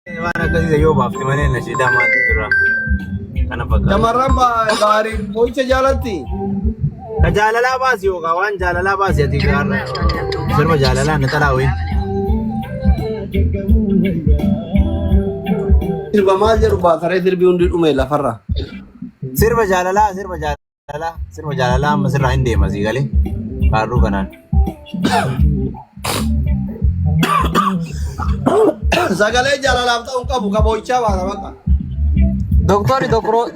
Waan akkasii yoo baafte malee nashiidaa maaltu jira? Kana fakkaata. Shamarran baariin boo'icha jaalatti. Ka jaalalaa baasi yookaan waan jaalalaa baasi ati Turn gaarra left onto sirba Abdulmalik jaalalaa na Jasim xalaa wayii. Avenue. Sirba maal jedhu baasaree sirbi hundi dhume lafarra. Sirba jaalalaa sirba jaalalaa sirba jaalalaa amma sirraa hin deema sii galee faarruu kanaan. Sagalee jaalalaaf ta'u hin qabu ka boo'ichaa baasa bakka. Doktorri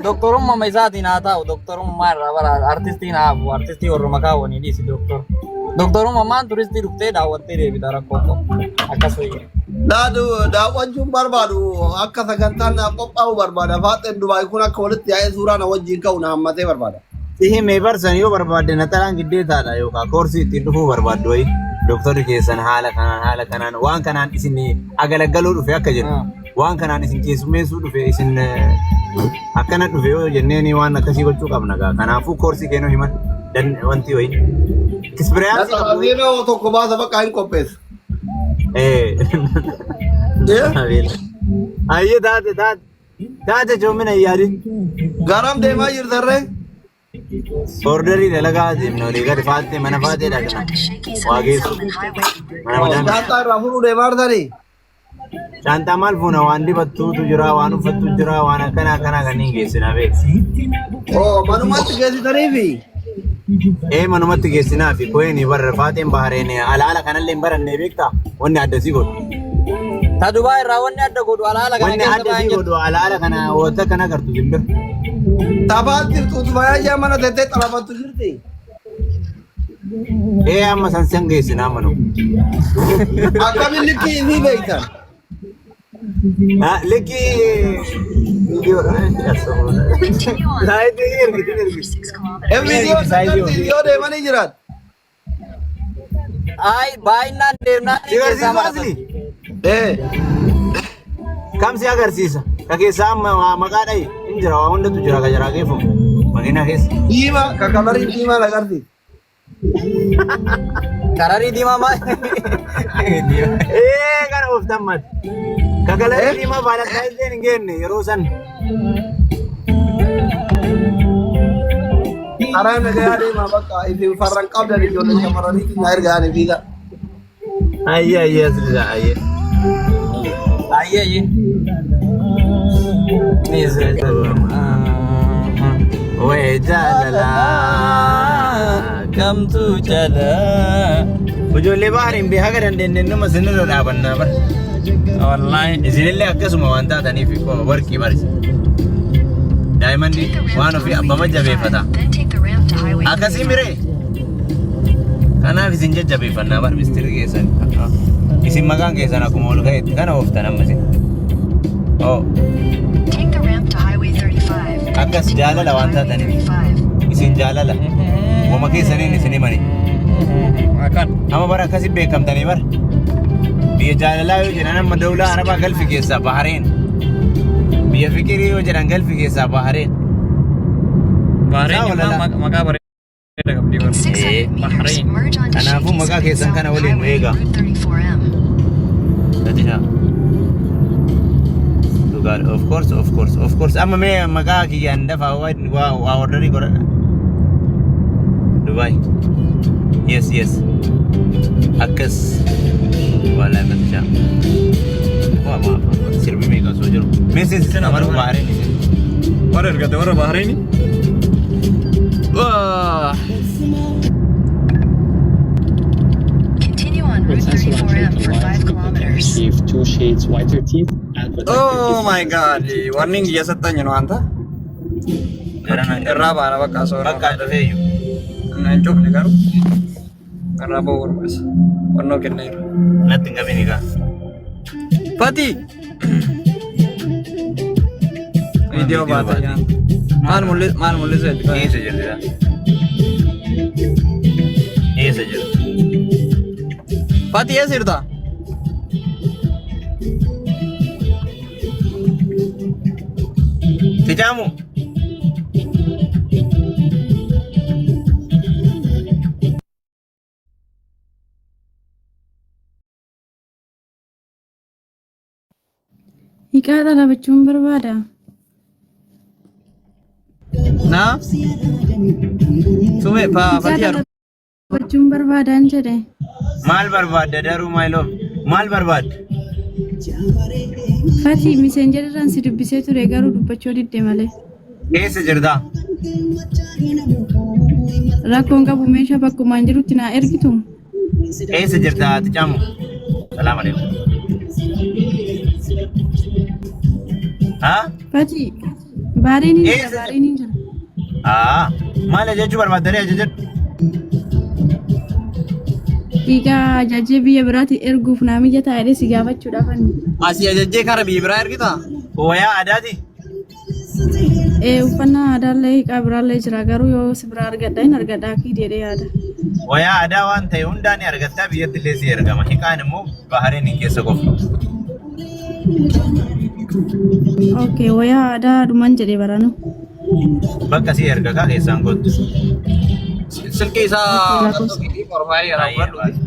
doktorummaa isaatiin haa ta'u doktorummaa irraa bara artistiin haa hafu artistii warruma kaawwanii dhiisi doktor. Doktorummaan turistii dhuftee daawwattee deebita rakkoo qabu akkas wayya. Laatu daawwachuun barbaadu akka sagantaan naaf qophaa'u barbaada. Faaxeen Dubaay kun akka walitti yaa'ee suuraa na wajjin ka'u na hammatee barbaada. Si himee barsan yoo barbaadde naxalaan giddeetaadha yookaan koorsii ittiin dhufuu barbaaddu wayii. Doktorri keessan haala kanaan haala kanaan waan kanaan isin agalaggaluu dhufe akka jedhu waan kanaan isin keessummeessuu dhufe isin akkana dhufe yoo jenneeni waan akkasii gochuu qabna gaa. Kanaafuu koorsii kennuu himan wanti wayii. Ekspiriyaansii Naxalaa qabdu wayii. yeroo tokko baasa bakka hin qopheessu. Eh. Eh? Ayyee taate taate taate coomina hin yaadin. Garam deemaa jirtarree? Orderii dalagaa deemna olii gadi faattee mana faattee Merge dhaqna. onto Sheikh Isa Waa bin geessu. Salman Highway. Mana madaamii. Shaanxaa irraa fuudhuu deemaa jirtanii? Shaanxaa maal fuuna waan dibattuutu jira waan uffattu jira waan akkana akkanaa kanneen geessinaa beeksi. Oo manumatti geessitaniifi? Ee manumatti geessinaa fi koyeen barra faateen bahareen alaala kanallee hin barannee beektaa wanni adda si godhu. Ta Dubaay irraa wanni adda godhu alaala kana Wanni keessa adda baay'een si jirtu. godhu alaala kana wanta kana agartu simbir. Tafaatti xuuxumayaa ijaa mana tettee xalafattu jirti. Ee amma san san geessinaa manu. Akkamiin likkii isii beektan? Likkii Continue on Saayitii ergiti for ergiti. 6 kilometers. Viidiyoo Saayitii sagantii yoo deemanii jiran. Ay baay'inaan deemnaan Si keessaa agarsiisu maratan. asli. Ee. Kam si agarsiisa? Ka keessaa amma waa maqaa dhahi hin jira waa hundatu jira ka jaraa geeffamu. Makiinaa keessa. Diimaa ka kalarii diimaa na agarsiisa. Kararii diimaa maal? Ee kana ooftan mati. Ka kalarii Eh? diimaa Valentine's Day hin geenne yeroo san. Karaa nagayaa deemaa bakka isin farran qabdan ijoollee shamarranii na ergaanii fiiga. Ayyee ayyee asli ayyee. Ayyee ayyee. Wee jaalala. Kamtu jala. Ijoollee baariin bee haga dandeenye numa isinirra dhaabannaa bara. Wallaahi. Isinillee akkasuma waan taataniif warqii barsi. Daa'imman Take the ramp waan to ofii Highway abbama 35, jabeeffata. then take the ramp to Highway Akkasii 35. miree. Kanaaf isin jajjabeeffannaa bar mistiri keessan. Isin maqaan keessan akkuma ol ka'etti kana ooftan amma isin. Oh, Take the ramp to Highway 35, then akkas continue on jaalala to waan Highway taataniif. 35. Isin jaalala. Wama keessaniin isin himani. Akkan. Amma bara akkasi beekamtanii bara. Biyya jaalalaa yoo jedhan amma dawlaa Arabaa galfi keessaa Bahareen. Biyya fiqirii yoo jedhan galfi keessaa Bahareen. Bahareen Isaa walala. maqaa bareeda qabdi In bara. 600 Eh, meters, Bahrain. merge onto Kanaafuu Sheikh Isa maqaa bin keessan kana Salman waliin nu Highway, eegaa. Route 34M. Fatisha. Dhugaadha. Of course, of course, of course. Amma mee maqaa kiyyaan dafaa waa waa waa orderii godhadha. Dubai. Yes, yes. Akkas. Walaa Fatisha. Waa waa sirbi meeqa osoo jiru. Mee seensisa warra Bahareen isin. Warra ergate warra Bahreeni. Continue on With Route sensodyne 34M treatment for lines, 5 people can kilometers. achieve two shades whiter teeth and protect their Oh teeth my from god. sensitivity to Warning እየሰጠኝ ነው አንተ። Gara Irraa baana bakka soora. Bakka dhufeeyyu. Hin cufne garuu. Irraa ba'uu barbaachisa. Wannoo kenneera. Natti hin qabin egaa. Fati! Viidiyoo baata jaan. Maal mul'isu maal mul'isu jedhu. Eessa jirti? Eessa jirti? Fati eessa jirta? Tijaamu. Hiqaa xalabachuun barbaada. Na? Sume fa Hiqaa fatiyaa. xalabachuun barbaadaan jedhe. Maal barbaadda daruu, my love? Maal barbaadda? Fati, Messenger irraan si dubbisee ture, garuu dubbachuu didde malee. Eessa jirta? Rakkoon qabu, meeshaa bakkumaan jirutti naa ergitu. Eessa jirta ati caamu? Salaam alaikum. Haa? Fati, baariin hin jira, Eessa? baariin hin jira. Aa, maal ajajachuu barbaaddanii ajajadhu? Hiikaa ajajee biyya biraatti erguuf naa mijataa jedhee si gaafachuudhaaf ani. Asii ajajjee kara biyya biraa ergitaa? Wayaa aadaati? Ee, uffannaa aadaallee hiikaa biraallee jira, garuu yoo si biraa argadha hin argadha akii jedhee yaada. Wayaa aadaa waan ta'e hundaa ni argattaa, biyyatti illee si ergama. Hiqaan immoo Bahareen keessa qofa. Okay, wayaa aadaa dhuman jedhee baranu. Bakka si erga kaa keessaan kottu. Silkii isaa Lakkoofsa. Profile irraa fudhadhu.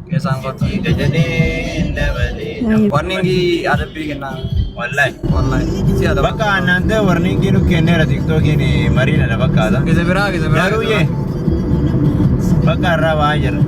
Keessaan kottu. Jedhee dabalee. Warning adabbii kennaa. Wallahi. Wallahi. Si adabu. Bakka aannan ta'e warning nu kenneera TikTokiin mariina na fakkaata. Gisa biraa, gisa biraa. Daruyyee. Bakka irraa ba'aa jira.